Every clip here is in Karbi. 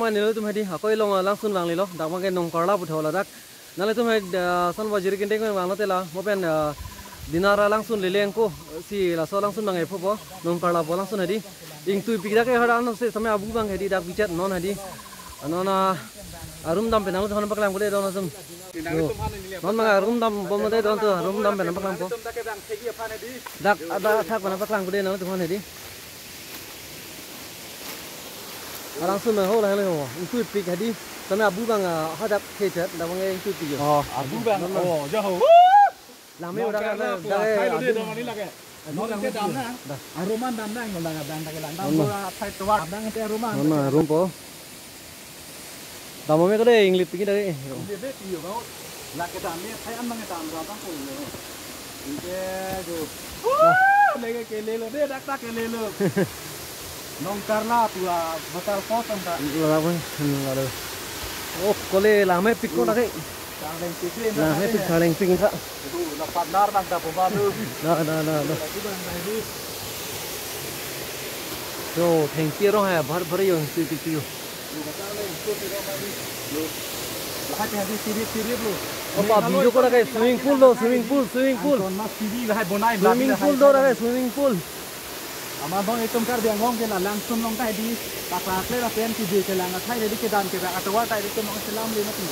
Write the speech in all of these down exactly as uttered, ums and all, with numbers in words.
Nanglitum hedi ako ilong alangsun vanglelo, dak abangke Nongkarla pu tho ladak. Nanglitum hedi, ah, son bajir kinting vanglo te la, mo pen, ah, Dinara alangsun lele angko, si laso alangsun abang epo po, Nongkarla pu alangsun hedi. Ingtuipik dak ke hadak non si same abu abang hedi dak bichat non hedi. Anon, ah, arum dam pen nanglitum aphan paklang ko de don asum. Yo. Non abang arum dambom de don to, arum dam pen paklang ko. Dak ada thak pen paklang ko de nanglitum aphan hedi. Alangsun ma ho lahelo ho. Ingtuipik hedi. Same abu abang, ah, hadak kechat, dak abang ingtuipik yo. Oh, abu abang. Non, non. Oh, jo ho. Lame udah Nongkarla pu dak, athai lo de, dak don mani lake. Non ke dam na. Dah. Aruman dam na, ingkol dam, dam, dam, dam, Non, non. Bora athai tovar, dam ke aruman. Non, non, arum po. Dam me ko de, inglit pik dak. Inglit pik yo, bang. Lake dam me, athai an bang dam, dam, dam ko yo. Ingke jo. Wah, lake kelelo de, dak dak kelelo. Nongkarla pu a waterfall tong ta. Lala pun, lala. Oh, kole lame pik ko dak ke. Karleng pik le, lame pik, karleng pik ka. Itu, na partner nang ta pembalu. Na, na, na, na. Lagi bang, lagi. Yo, thank you rong hai, bhar bhar yo, si, si, si, yo. Yo, karleng, so, si, rong, lagi. Yo. Lahai, lahai, sirip, sirip lo. Apa video ko dak ke swimming pool do, swimming pool, swimming pool. Anton mas siri lahai bonai, swimming pool do dak ke, swimming pool. Amat bang itum Karbi Anglong ke la langsun along ta hedi, pakla kle lapen kejui kelang athai hedi kedam ke atovar ta itum nong selam le mati.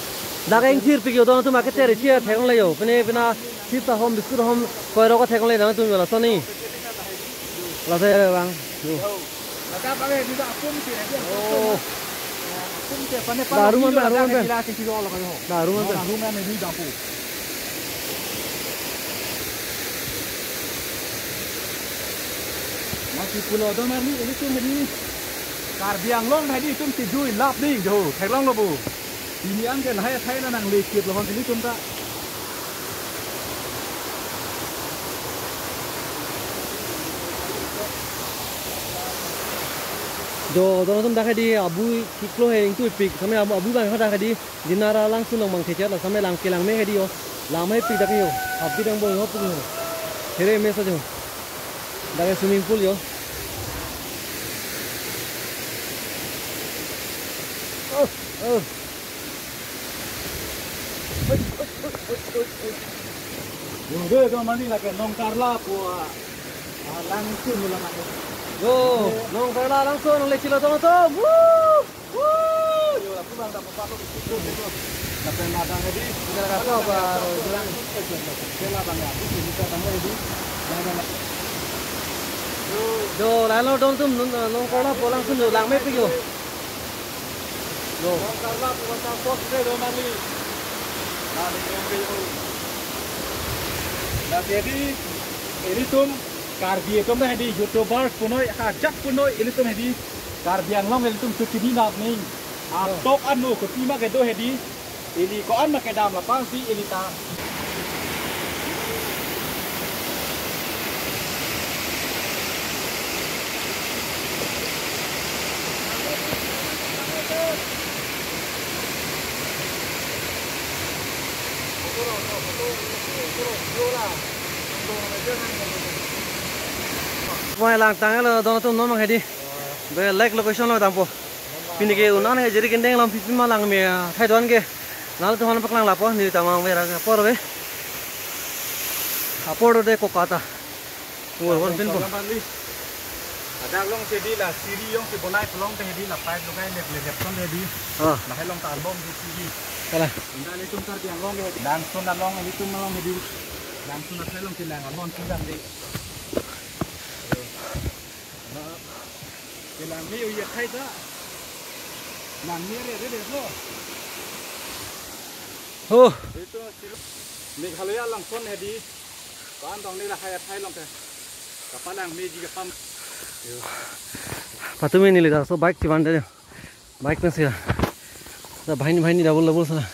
Dak ingthir pik yo don atum ake tere chia theklong le yo. Pine pina chips ahom biscuit ahom koi rok theklong le don atum yo lason ni. Lase bang. Yo. Lake bang hedi dak akum ke hedi. Oh. Akum ke pane pa. Dak arum an, dak arum an. Hedi la ke si lo ko yo. Dak arum an. Dak arum an hedi dak akum. Mati pulo do marli, ilitum hedi. Karbi Anglong hedi itum kejui lap ding jo, theklong lo bo. Pini an ke lahai athai la nangle kit lo hon ilitum ta. Jo, don atum dak hedi abu kiklo he ingtuipik, same abu, abu abang hadak hedi. Dinara langsun along bang kechat la same lang kelang me hedi yo. Lame pik dak yo. Api dang bong ho pung ho. Here me sa jo. Dak ke swimming pool yo. Oh, oh. Yo, de, do mani lake Nongkarla pu a, a, langsun mula mani. Yo, Nongkarla langsun nang le chilo tong tong. Woo! Woo! Yo, lapu bang dak pembalu. Lapen madang hedi. Kita kasih apa? Bilang. Kela bang ya. Ini kita bang hedi. Yang ada. Yo, lahelo don atum Nong, Nongkarla pu alangsun yo, lang me pik yo. Yo. Nongkarla pu waterfall ke do mani. Mani yang ke yo. Nah, jadi ilitum Karbi atum ta hedi YouTuber punoi, ajat punoi ilitum hedi. Karbi Anglong ilitum suchini nap ning. Atok ano kopi ma kedo hedi. Ili ko-an ma kedam lapang si ili ta. Bai lang tanglo don atum non mang hedi. Be like location lo dampo. Pini ke un-an ke jiri kendeng lam pipi ma lang me, ah, thai don ke. Nanglitum aphan paklang lapo, neli ta mang vera ke apor ave. Apor do de kokata. Woi, won pin po. Ladak along si hedi la siri along si bonai pelong te hedi la pipe logai lep lep lep ton hedi. Ah. Lahai along ta anbom di siri. Kala. Inda ilitum Karbi Anglong ke hedi. Langsun along, ilitum along hedi. Langsun athai along si lang anbom si dam de. Kelang ni uya khai ta. Lang ni re re re lo. Oh. Ilitum si Meghalaya langsun hedi. Ko-an tong ni lahai athai along ke. Kapalang meji kapam. Patumi neli ta so bike chivan de. Bike na sila. Da bahini bahini double double sila.